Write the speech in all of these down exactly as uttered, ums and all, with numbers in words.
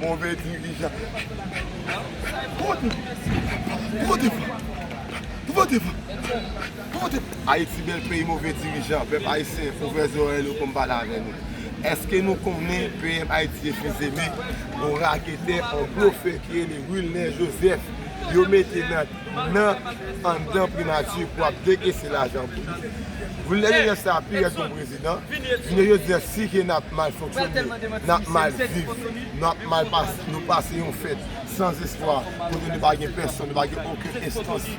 Move dirijan. Pou vote pou. Pou vote pou. Pou vote pou. Pou vote pou. Ayiti bèl peyi, move dirijan. Pèp ayisyen, ouvè zòrèy nou pou m pale avè nou. Èske nou konnen P M Ayiti Efizeme, yon raketè, yon blofè ki rele Wilner Joseph, yo mete nan nan anndan primati pou ap dekese lajan pou li. Vilnè Jozèf sa pi rèd ke yon prezidan. Vilnè Jozèf, si ke n ap mal fonksyone, n ap mal viv, n ap mal pase, nou pase yon fèt san espwa, kote nou pa gen pèsonn, nou pa gen okenn enstans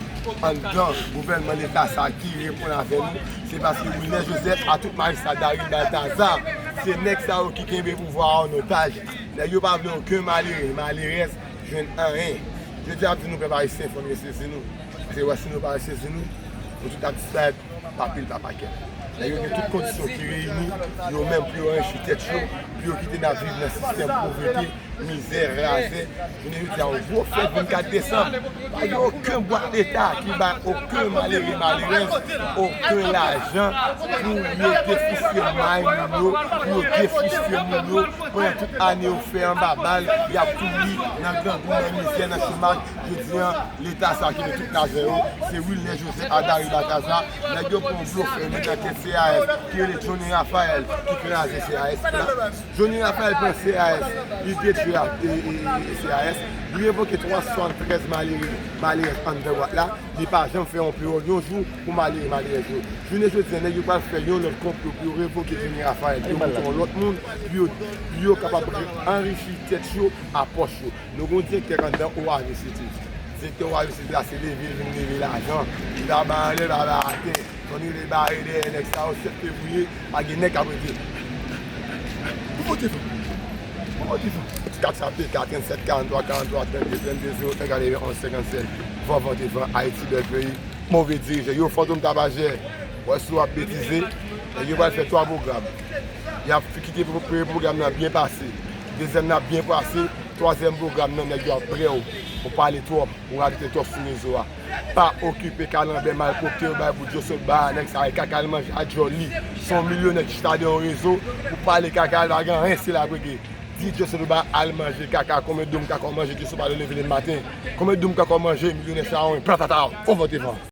anndan gouvènman leta sa ki reponn avè nou, se paske Vilnè Jozèf a tout majistra Daryl Balthazar, se nèg sa yo ki kenbe pouvwa a an otaj. Nèg yo pa vle okenn malere, malerèz jwenn anyen. Jodi a, m di nou, pèp ayisyen, fò n resezi nou. Paske wè, si nou pa resezi nou, nou tout ap disparèt pa pil, pa pakèt. Nèg yo gen tout kondisyon ki reyini, yo menm, pou yo anrichi tèt yo, pou yo kite n ap viv nan sistèm povrete, mizè, razè. Jounen jodi a, yon gwo fèt vennkat desanm, pa gen okenn bwat leta ki bay okenn malere, malerèz, okenn lajan pou yo defrustre may moun yo, pou yo defrustre moun yo, pandan tout ane yo fè anba bal, y ap pouri nan grangou, nan mizè, nan chomaj. Jodi a, leta sa ki gen tout lajan yo, se Wilner Joseph a Daryl Balthazar. Nèg yo pran yon blofè, nèg nan tèt C A S, ki rele Johnny Raphael, ki kraze C A S la. Johnny Raphael pran C A S, li detwi a, e, e, e, C A S. Li revoke twa san swasanntrèz malere, malerèz anndan bwat la. Li pa janm fè yon peyòl yon jou pou malere, malerèz yo. Jounen jodi a, nèg yo pral fè yon lòt konplo pou yo revoke Johnny Raphael, pou yo moute yon lòt moun, pou yo, pou yo kapab anrichi tèt yo a pòch yo. Nou gen yon direktè k anndan O A V C T. Direktè O A V C T la, se leve l vin leve lajan. Li pa bay anlè, pa bay atè. Tony rele bare dèyè nèg sa yo, sèt fevriye, pa gen nèg k ap rete. Pou vote pou. Pou vote pou. Kat sa P K, trennsèt, karanntrwa, karanntrwa, trannde, trannde, zewo senk, katreven, onz, senkannsèt. Van, van te van, Ayiti bèl peyi. Move dirijan. Yo, Fantom Tapajè. Wè si w ap betize. Nèg yo pral fè twa pwogram. Y ap kite pre-, premye pwogram nan byen pase. Dezyèm nan ap byen pase. Twazyèm pwogram nan, nèg yo ap prè w. Ou pale twòp. Ou radote twòp sou rezo a. Pa okipe kalanbè malpwòpte yo bay pou Joe Sotba a, nèg sa e kaka l manje a djòl li. Se yon milyonè ki chita de yon rezo pou pale kaka, l pa gen anyen, se la brege. Di Joe Sotba al manje kaka, konbyen doum kaka w manje Joe Sotba lè w leve demen maten? Konbyen doum kaka w manje milyonè sa a, yon plat ata, on vote van.